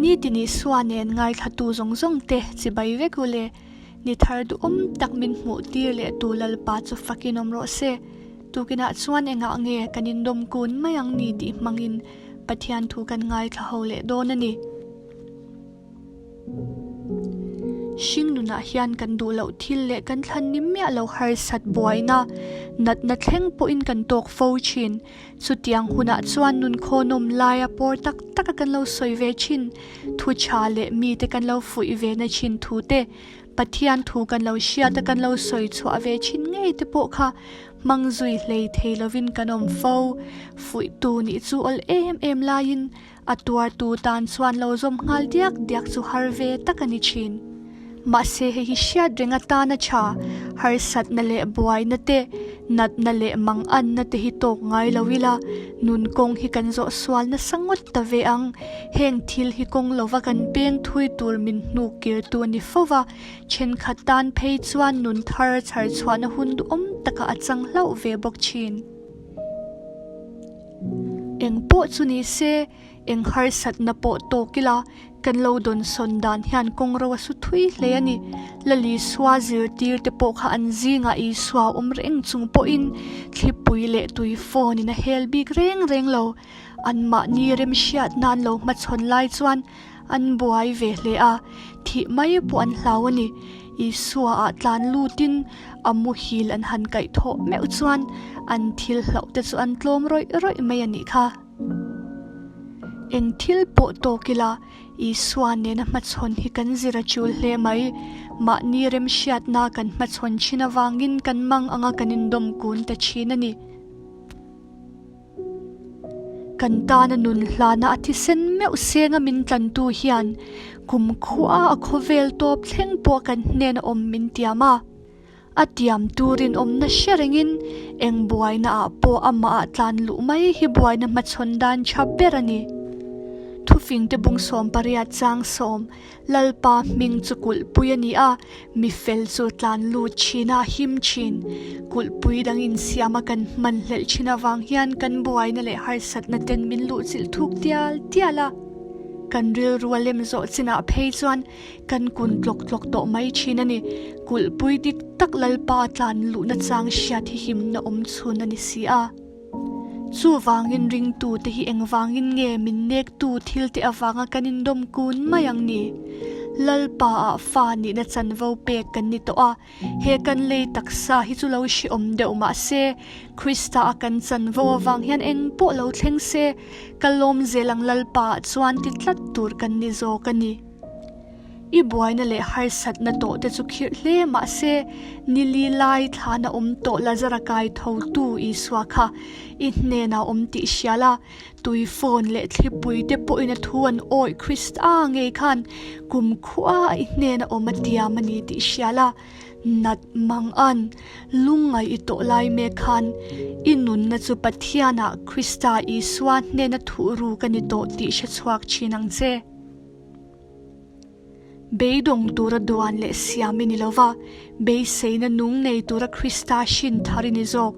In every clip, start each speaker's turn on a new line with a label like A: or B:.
A: Nitin Isua nen ngaithlatu zawng zawng te chibai vek u le. Ni thar duhawm tak min hmuh tir leh tu Lalpa chu fakin awm rawh se. Tukinah chuan engah nge kan indawm kun mai ang ni tih hmangin Pathian thu kan ngaithla ho leh dawn a ni. Hring nunah hian kan duh loh thil leh kan thlan ni miah lo harsat buaina, natna thleng pawhin kan tawk fo thin. Chutiang hunah chuan nun khawnawm laia pawr tak taka kan lo sawi ve thin thu tha leh mite kan lo fuih ve na thin thu te, Pathian thu kan lo hriat a kan lo sawi chhuah ve thin ngei te pawh kha hmang zui hlei thei lovin kan awm fo. Fuihtu nih chu awl em em laiin A tuartu tan chuan lo zawm nghal diak diak chu har ve tak a ni thin. Mahse hei hi hriat reng atana tha, harsatna leh buaina te, natna leh manganna te hi tawk ngai lo ila, nun kawng hi kan zawh sual nasa ngawt ta ve ang. Heng thil hi kawng lova kan peng thui tur min hnuk kirtu a ni fo va, thenkhat tan phei chuan nun thar chhar chhuahna hun duhawm takah a chang hlauh ve bawk thin. Eng pawh chu ni se, eng harsatna pawh tawk ila, kan lo dawnsawn dan hian kawngro a su thui hle a ni. Lali Isua zirtir te pawh kha an zingah Isua awm reng chung pawhin thlipui leh tui phone in a hel bik reng reng lo. Anmahni remhriat nan lo hmachhawn lai chuan an buai ve hle a, thih mai pawh an hlau a ni. Isua ah tlan lutin a muhil an han kaih thawh meuh chuan an thil hlauh te chu an tlawm rawih rawih mai a nih kha. Eng thil pawh tawk ila Isua nena hmachhawn hi kan zir a chul hle mai. Mahni remhriatna kan hmachhawn thin avangin kan mang anga kan indawm kun ta thin a ni. Kan tana nun hlana a thisen meuh senga min tlantu hian kum khua a khawvel tawp thleng pawh kan hnena awm min tiam a. A tiam turin awmna hre rengin eng buaina ah pawh amah ah tlan luh mai hi buaina hmachhawn dan tha ber a ni. Thufingte bung 18 chang sawm Lalpa hming chu kulhpui a ni a, mi fel chu tlan lut thin a, him thin. Kulhpui dang insiama kan hman hlelh thin avang hian kan buaina leh harsatna ten min luhchilh thuk tial tial a. Kan rilru a lem zawh chinah phei chuan kan kun tlawk tlawk tawh mai thin a ni. Kulhpui dik tak Lalpa tlan luhna chang hriat hi himna awm chhun a ni si a. Chuvangin ringtute hi engvangin nge min nektu thilte avanga kan indawm kun mai ang ni? Lalpa ah fa nihna chanvo pek kan ni tawh a, he kan lei taksa hi chu lo hrehawm deuh mah se, Krista a kan chanvo avang hian eng pawh lo thleng se, ka lawm zel ang Lalpa ah chuan ti tlat tur kan ni zawk a ni. I buaina leh harsatna tawh te chu khirh hle mah se, ni li lai thlana awm tawh Lazara kai thotu Isua kha i hnenah awm tih hria la, tui phone leh thlipui te pawhin a thu an awih Krista ngei khan kum khua i hnena awm a tiam a ni tih hria la, nat mang an lungngaih i tawh lai mek khan i nunna chu Pathianah Krista Isua hnena thuhruk a ni tawh tih hre chhuak thin ang che. Beidawng tura duan leh siam i ni lo va, beiseina nung nei tura Krista hrin thar i ni zawk.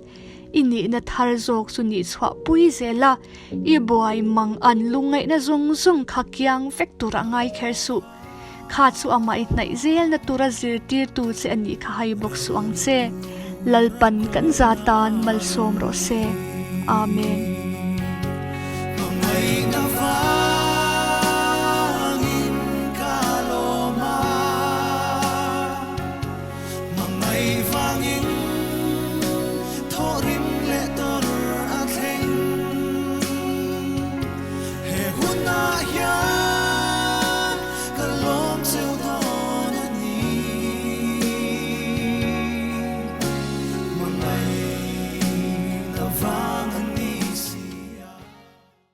A: I nihna thar zawk chu nih chhuah pui zel a, i buai mang an lungngaihna zawng zawng kha kiang vek tura ngai kher suh. Kha chu amah i hnaih zelna tura zirtirtu che a nih kha hai bawk suh ang che. Lalpan kan za tan malsawm rawh se. Amen.